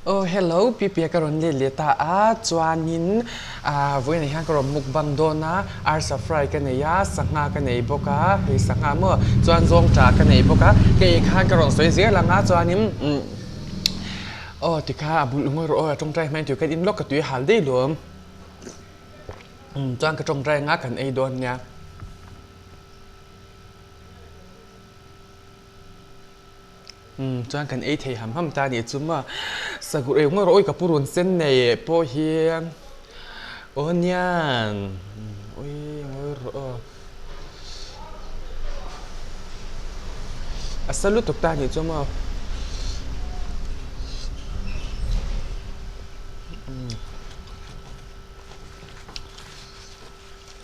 Aw hello Pipia ka rawn let leh ta a chuanin ah vawiinah hian ka rawn mukbang dawn a arsa fry ka nei a sangha ka nei bawk a hei sangha maw chuan zawngṭah ka nei bawk a ka ei khan ka rawn sawi zel ang a chuanin umm aw tikha a bul ngawi rawh aw a tawngtai hmel tih ka in lawk ka tui hal daih luam umm chuan ka tawngtai anga kan ei dawn nia. Umm chuan kan ei thei ham ham ta a nih chu maw sagur eng emaw rawh ka pu run sen nei pawh hi onion ui ngawi rawh aw a sa lutuk ta a nih chu maw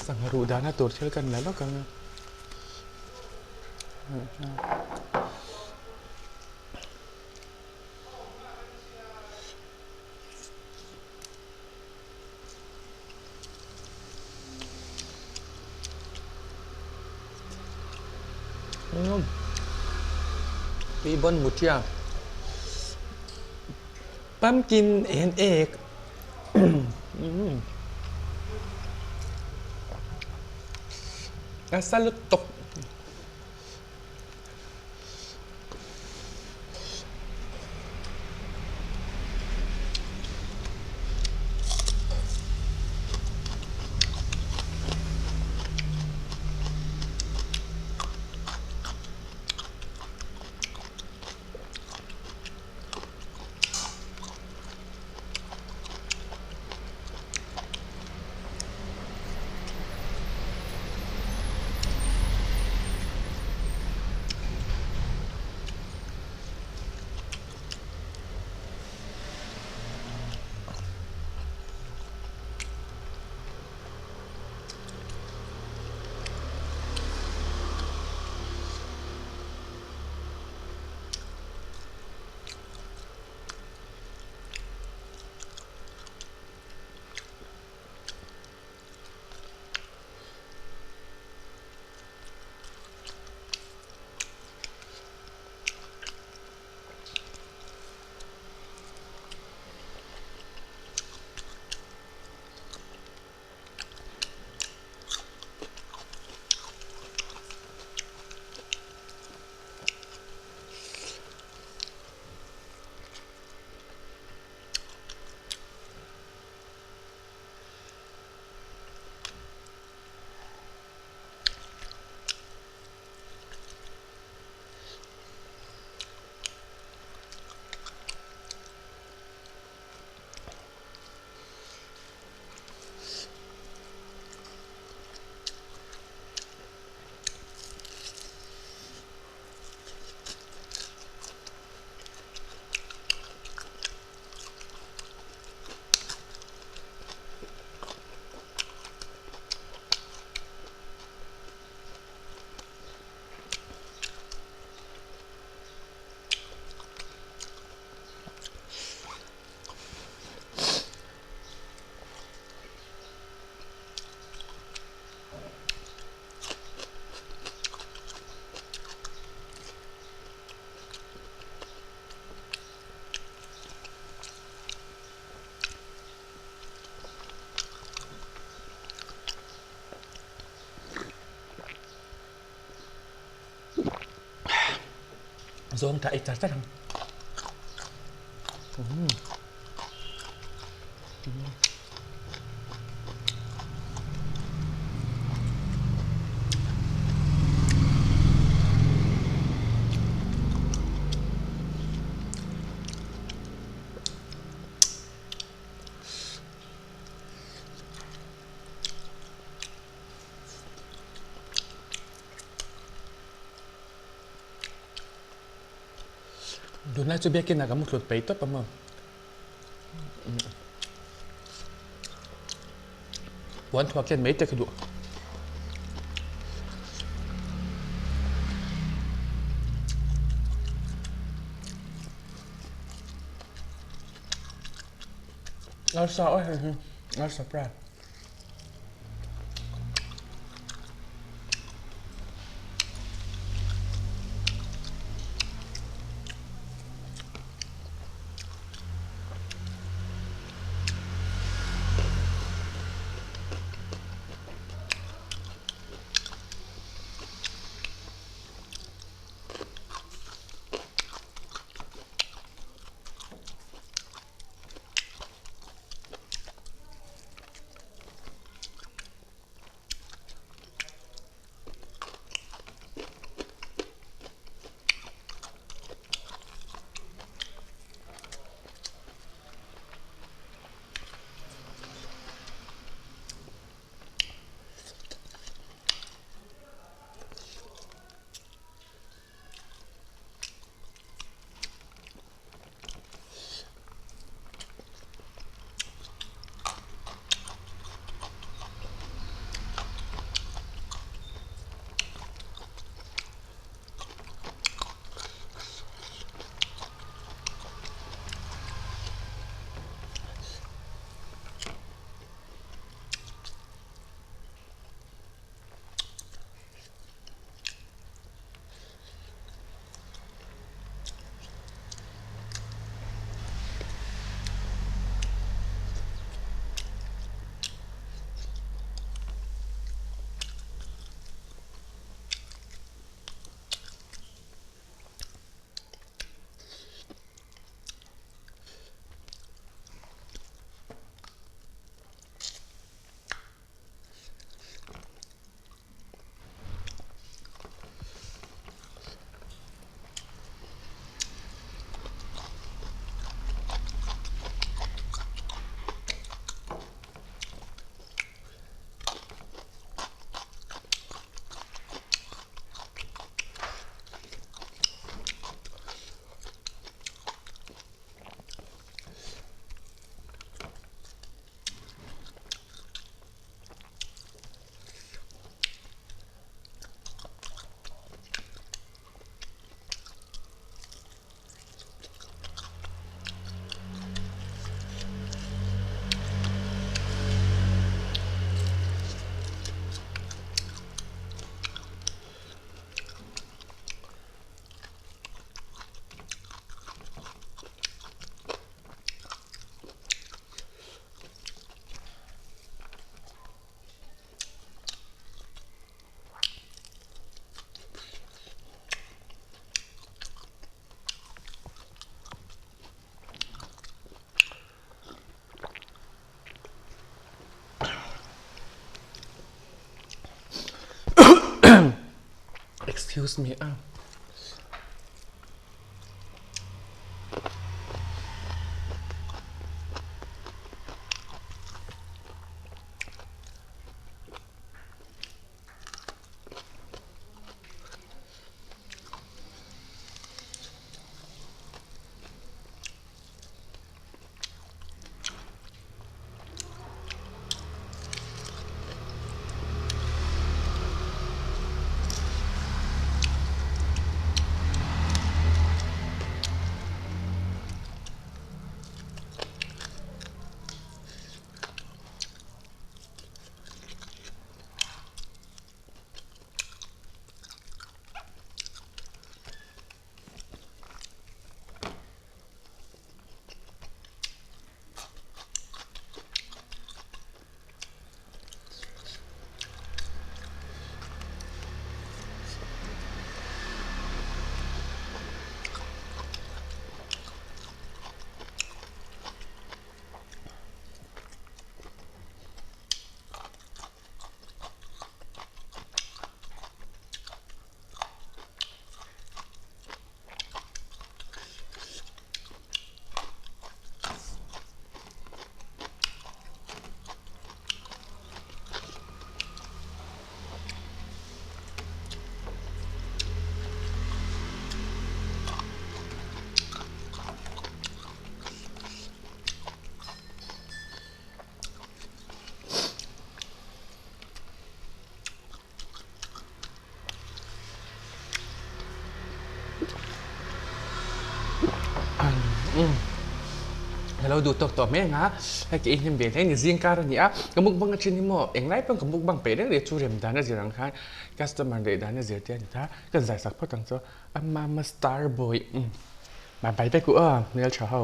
sangha ruh dahna tur thil kan la lawk ang a. Tui bawn mutia pumpkin and egg A sa lutuk. Zawng tah ei char char ang. Tunlai chu biakin ah ka mu hlut peih tawp a maw. Puan thuak hian mai te ka duh. Arsa oi hei hi arsa fry. Excuse me a. Hello duh tawk tawh mai anga hei ka inhnem ve hle ni zing kar a ni a ka mukbang athin hi maw englai pawn ka mukbang peih reng reng chu rem dan a zir ang khan customer leh dan a zir te a ni ta ka zai sak phawt ang chu a mama star boy bye bye vek u aw hmeltha ho.